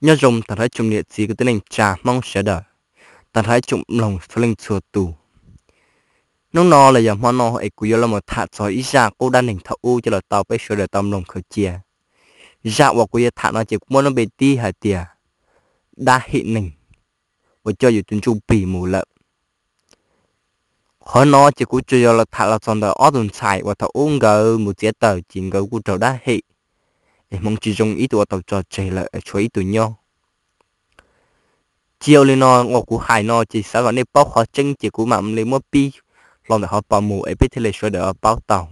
Nyob zoo tag nrho ib tsoom niam txiv kwv tij neej tsa Hmoob sawv daws, tag nrho ib tsoom mloog txhua leej txhua tus. Hnub no los yog hmo no es kuv yuav los tham txog ib zaj qub dab neeg thaum ub coj los tau peb sawv daws tau mloog khaws cia. Zaj uas kuv yuav tham no ces kuv muab lub npe tib hais tias dab hem neeg uas coj yus tus ntsuj plig mus lawm. Qhov no ces kuv tsuas yog los tham los txog ntawm ob tug ntxhais uas thaum ub nkawd mus txiav taws ces nkawd kuj raug dab hem, es hmoov tsis zoo ib tug ua tau tso tseg lawm tshuav ib tug nyob. Cia ua li no, uas kuv hais no ces xav kom nej paub qhov tseeb ces kuv mam li muab pib hlo ntawm qhov pib mus es peb thiaj li sawv daws paub tau.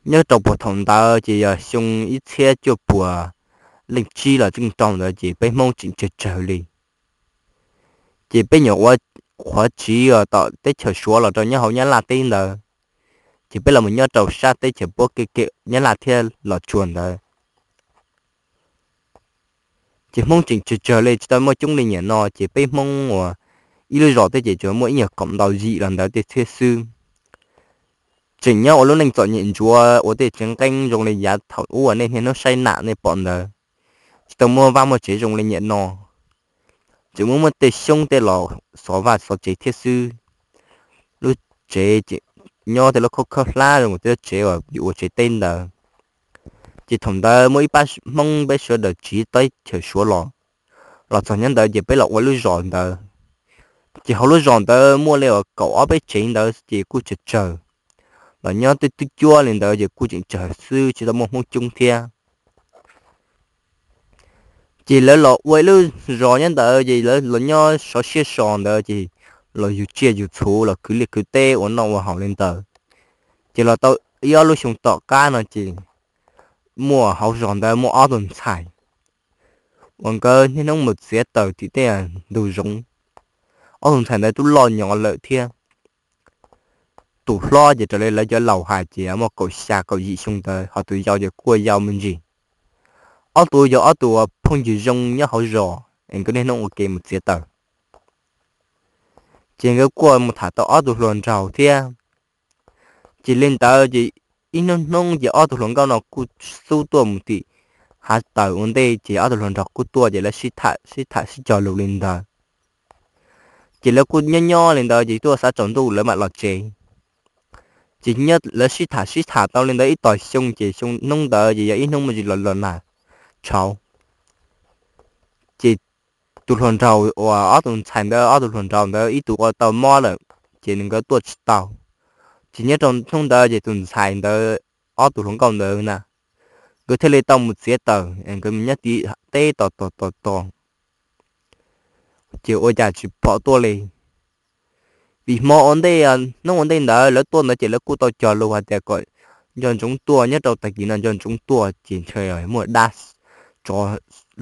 Nyob rau puag thaum ntawd ces yog xyoo ib txhiab cuaj puas leej tsib los tseem rau ntawd ces peb Hmoob tseem tsawg tsawg li. Ces peb nyuam ua qhuav tsiv tom teb chaws Suav los rau nyob hauv Nyab Laj teb ntawd, ces peb los mus nyob rau sab teb chaws puab ke kem Nyab Laj thiab Los Tsuas ntawd. Ces Hmoob tseem tsawg tsawg li, tsis tau muaj coob li niaj no, ces peb Hmoob uas ib lub zos twb ces tsuas muaj ib nyuag kaum ntau yim los ntawd tej thiab xwb. Tseem nyob ua lub neej txom nyem ntsuav ua tej tsev nqeeb zoo li yav thaum ub uas nej niaj hnub saib nam nej pom ntawd. Tsis tau muaj vaj muaj tsev zoo li niaj no. Tseem muaj muaj tej xyoob tej los xov vaj xov tsev thiab xwb. Lub tsev nyob tej lub khaub khawb hlab zoo li tej lub tsev uas yus ua tsev teb ntawd. Ces thaum ntawd muaj ib pab Hmoob peb sawv daws tsiv teb chaws Suav los, los txog nyob ntawd ces peb los ua lub zos ntawd. Ces hauv lub zos ntawd muaj li uas kaum ob peb tsev ntawd ces kuj tsawg tsawg, los nyob twb twb cuab li ntawd ces kuj tseem tsawg xwb tsis tau muaj Hmoob coob thiab. Ces lawv los ua ib lub zos nyob ntawd ces lawv los nyob sov siab so ntawd ces los yug tsiaj yug txhu los khwv liaj khwv teb ua noj ua haus li ntawd. Ces los tau ib ob lub xyoo tom qab no ces muaj hauv zos ntawd muaj ob tug ntxhais uas nkawd niaj hnub mus txiav taws tim tej ntug zoov. Ob tug ntxhais ntawd twb loj nyob lawm thiab. Tus hlob ces raws li lawv cov laus hais ces muaj kaum xya kaum yim xyoo ntawd, ho tus yau ces kuj yau me ntsis. Ob tug yog ob tug uas phooj ywg zoo nyob hauv zos es nkawd niaj hnub ua ke mus txiav taws. Ces nkawd kuj mus tham tau ob tug hluas nraug thiab. Ces li ntawd ces ib hnub hnub ces ob tug hluas nkauj no kuj xub tuaj mus tim hav taws ua ntej ces ob tug hluas nraug kuj tuaj ces lawv sib tham sib tham sib cog lus li ntawd. Ces lawv kuj nyob nyob li ntawd ces twb xav tsaus ntuj lawv mam los tsev. Ces lawv sib tham sib tham tau li ntawd ib tog xyoo ces xyoo hnub ntawd ces yog ib hnub muaj ntsis los los nag tshauv. Ces tus hluas nraug uas ob tug ntxhais ntawd ob tug hluas nraug ntawd ib tug ua tau mob lawm, ces nkawd tuaj tsis tau. Ces nyob rau hnub ntawd ces tus ntxhais ntawd ob tug hluas nkauj ntawd na, nkawd thiaj li tau mus txiav taws es nkawd mus nyob tim teb tos tos tos tos, ces ua cas tsis pom tuaj li. Vim hmo ua ntej, hnub ua ntej ntawd lawv tuaj ntawd ces lawv kuj tau cog lus hais tias kom nco ntsoov tuaj, nyob rau tag kis no nco ntsoov tuaj ces ntshe muaj dab tsov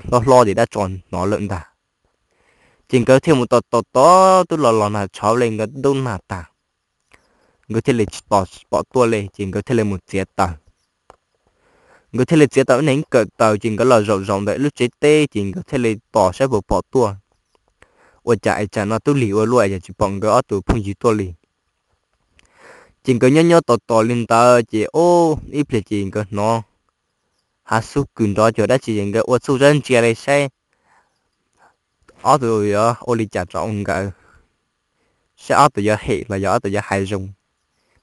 hlob hlob ces dab tsov hnov lawm ntag. Ces nkawd thiaj mus tos tos tos twb los los nag tshauv li nkawd ntub nag tag, nkawd thiaj li tsis tos tsis pom tuaj li ces nkawd thiaj li mus txiav taws. Nkawd thiaj li txiav tau ib neeg kawm taws ces nkawd los zaum zaum ntawm lub tsev teb ces nkawd thiaj li tos saib puas pom tuaj. Ua cas es tsam no twb lig ua luaj es tsis pom nkawd ob tug phooj ywg tuaj li. Ces nkawd nyob nyob tos tos li ntawd ces ub ib pliag ces nkawd hnov hav xub kws nrov cuag dab tsi ces nkawd ua txuj zab ntsia li saib ob tug yuav ua li cas rau nkawd, saib ob tug yuav hem los yog ob tug yuav hais zoo.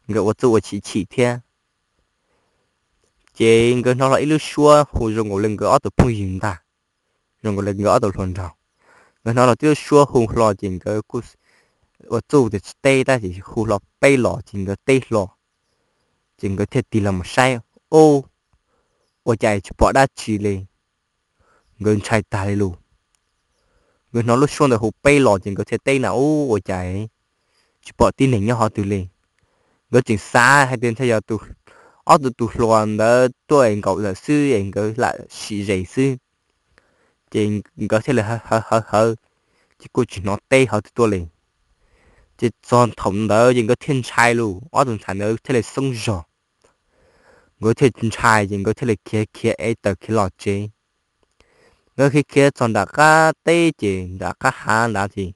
Nkawd ua txuj ua chim chim thiab. Ces nkawd hnov hlo ib lub suab hu zoo nkaus li nkawd ob tug phooj ywg ntag, zoo nkaus li nkawd ob tug hluas nraug. Nkawd hnov hlo tib lub suab hu hlo ces nkawd kuj ua txuj tias tsis teb tab sis hu hlo peb los ces nkawd teb hlo. Ces nkawd thiaj tig los mus saib, ub, ua cas tsis pom dab tsi li. Nkawd ntshai tag li lus. Nkawd hnov lub suab ntawd hu peb los ces nkawd thiaj teb na, ub, ua cas tsis pom tib neeg nyob qhov twg li. Nkawd tseem xav hais tias ntshai yog ob tug tus hluas ntawd tuaj es nkaum lawm xwb es nkawd lam sim zes xwb. Ces nkawd thiaj li hawv hawv hawv, ces kuj tsis hnov teb qhov twg tuaj li. Ces txog thaum ntawd ces nkawd thiaj ntshai lus, ob tug ntxhais ntawd thiaj li xoob zog. Nkawd thiaj ntshai ces nkawd thiaj li khiav khiav ev taws khiav los tsev. Nkawd khiav khiav txog nram qab teb ces nram qab hav ntawd ces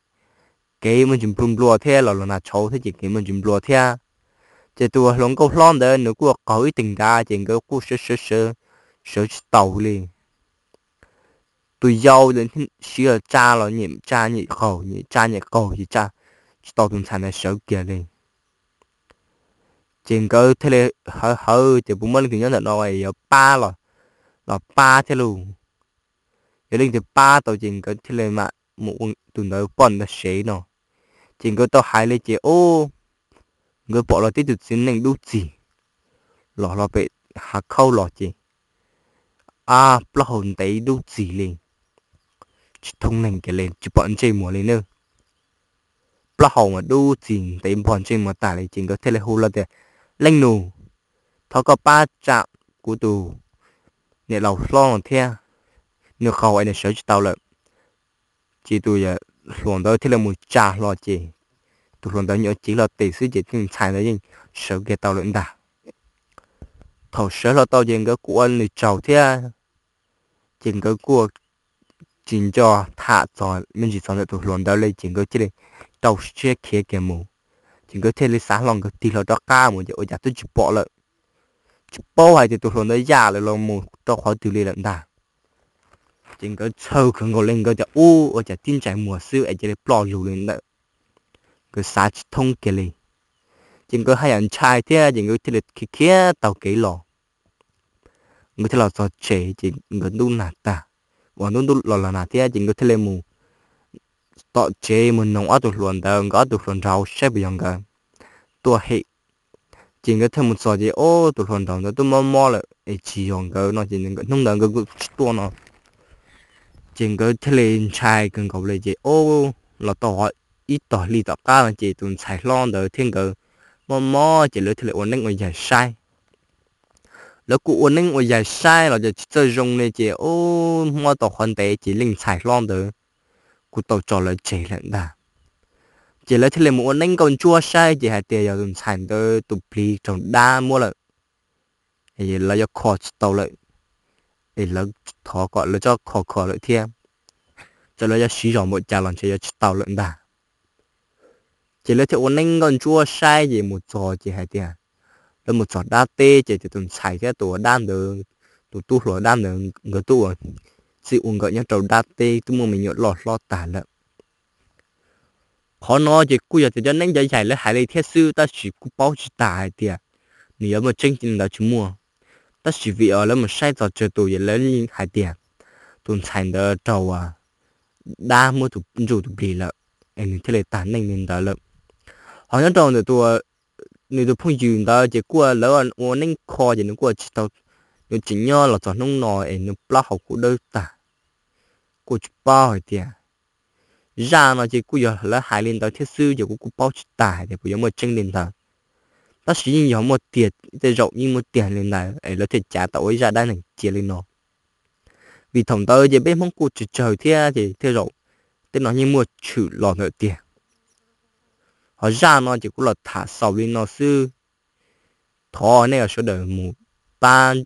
kev muaj ntsis nplua nplua thiab los los nag tshauv thiab ces kev muaj ntsis nplua thiab. Ces tus hluas nkauj hlob ntawd nws kuj qaug ib teg nrad ces nkawd kuj sawv sawv sawv sawv tsis taus li. tus yau siv los tsa los nyem tsa nyem qaug, nyem tsa nyem qaug ces tsa tsis tau tus ntxhais ntawd sawv kiag li. Ces nkawd thiaj li hawv hawv ces puas muaj leej twg nyob ntawm no yuav pab los, los pab thiab lauj. Yog leej twg pab tau ces nkawd thiaj li mam mus ua tus ntawd poj ntawd sev no. Ces nkawd tau hais li ces ub, nkawd pom los tib tug txiv neej dub txig los hlo pem hav khaub los ces, ab, plaub hau ntev dub txig li, tsis thoob neeg kiag li, tsis pom ntsej muag li na. Plaub hau mas dub txig ntev npog ntsej muag tas li ces nkawd thiaj li hu los tias, Leej nus, thov koj pab tsa kuv tus niam laus hlob no thiab, nws qaug es nws sawv tsis tau lawm. Ces tus hluas ntawd thiaj li mus tsa hlo ces tus hluas ntawd nyuam qhuav cev hlo tes xwb ces tus ntxhais ntawd yeej sawv kiag tau lawm ntag. Thaum sawv hlo tau ces nkawd kuj ua nws tsaug thiab, ces nkawd kuj tsis nco tham txog me ntsis txog ntawm tus hluas ntawd li ces nkawd thiaj li rau siab khiav kiag mus. Ces nkawd thiaj li xav hlo nkawd tig hlo rov qab mus ces ua cas twb tsis pom lawm. Tsis paub hais tias tus hluas ntawd yam lawm los mus rau qhov twg li lawm ntag. Ces nkawd txhawj kawg nkaus li, nkawd tias ub, ua cas tib ntsais muag xwb es cia li ploj lug li ntawd. Nkawd xav tsis thoob kiag li. Ces nkawd haj yam ntshai thiab ces nkawd thiaj li khiav khiav taug kev los. Nkawd thiaj los txog tsev ces nkawd ntub nag tag, uas ntub ntub los los nag thiab ces nkawd thiaj li mus tom tsev mus noog ob tug hluas ntawd, nkawd ob tug hluas nraug saib puas yog nkawd tuaj hem. Ces nkawd thiaj mus txog ces ob tug hluas nraug ntawd twb mob mob lawm es tsis yog nkawd no ces hnub ntawd nkawd kuj tsis tuaj no. Ces nkawd thiaj li ntshai kawg nkaus li ces ob, los tau ib tog hli tom qab no ces tus ntxhais hlob ntawd thiab nkawd mob mob ces lawv thiaj li ua neeb ua yaig saib. Lawv kuj ua neeb ua yaig saib los tsis txawj zoo li ces ob, mob tau qhov ntev ces leej ntxhais hlob ntawd kuj tau tso lawv tseg lawm ntag. Ces lawv thiaj li mus ua neeb nkauj ntsuab saib ces hais tias yog tus ntxhais ntawd tus plig raug dab muab lawm, lawv yuav kho tsis tau lawm, es lawv thov kom lawv txhob kho kho lawm thiab, txawm lawv yuav siv zog npaum cas los ntshe yuav tsis tau lawm ntag. Ces lawv thiaj ua neeb nkauj ntsuab saib ces mus txog ces hais tias, lawv mus txog dab teb ces tias tus ntxhais thiab tus dab ntawd, tus tub hluas dab ntawd nkawd twb ua txij ua nkawm nyob rau dab teb twb muaj me nyuam loj hlob tag lawm. Qhov no ces kuj yog tias cov neeb cov yaig lawv hais li thiab xwb tab sis kuj paub tsis tas hais tias nws yuav muaj tseeb li ntawd tsis muaj. Tab sis vim lawv mus saib txog tsawg tus ces lawv hais tias tus ntxhais ntawd raug dab muab tus ntsuj tus plig lawm, es nws thiaj li tag neej li ntawd lawm. Ho nyob rau ntawm nws tus phooj ywg ntawd ces kuj lawv ua neeb kho ces nws kuj tsis tau, nws tseem nyob los txog hnub no es nws plaub hau kuj dawb tag, kuj tsis paub hais tias, zaj no ces kuj yog lawv hais li ntawd thiab xwb ces kuv kuj paub tsis tas hais tias puas yuav muaj tseeb li ntawd. Tab sis yeej yog muaj tiag, tej zaum yeej muaj tiag li ntawd es lawv thiaj cav tau ua ib zaj dab neeg cia li no. Vim thaum ntawd ces peb Hmoob kuj tsawg tsawg thiab ces tej zaum tej no yeej muaj tshwm los ntawm tiag. Ho zaj no ces kuv los tham xaus li no xwb. Thov nej sawv daws mus pab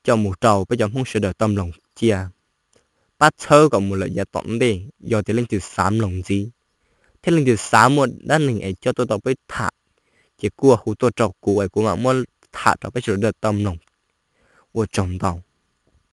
coj mus rau peb cov Hmoob sawv daws tau mloog cia, pab txhawb kom mus lawm yav tom ntej. Yog tias leej twg xav mloog ntxiv thiab leej twg xav muaj dab neeg es coj tuaj tau peb tham, ces kuj hu tuaj rau kuv es kuv mam muab tham rau peb sawv daws tau mloog. Ua tsaug ntau.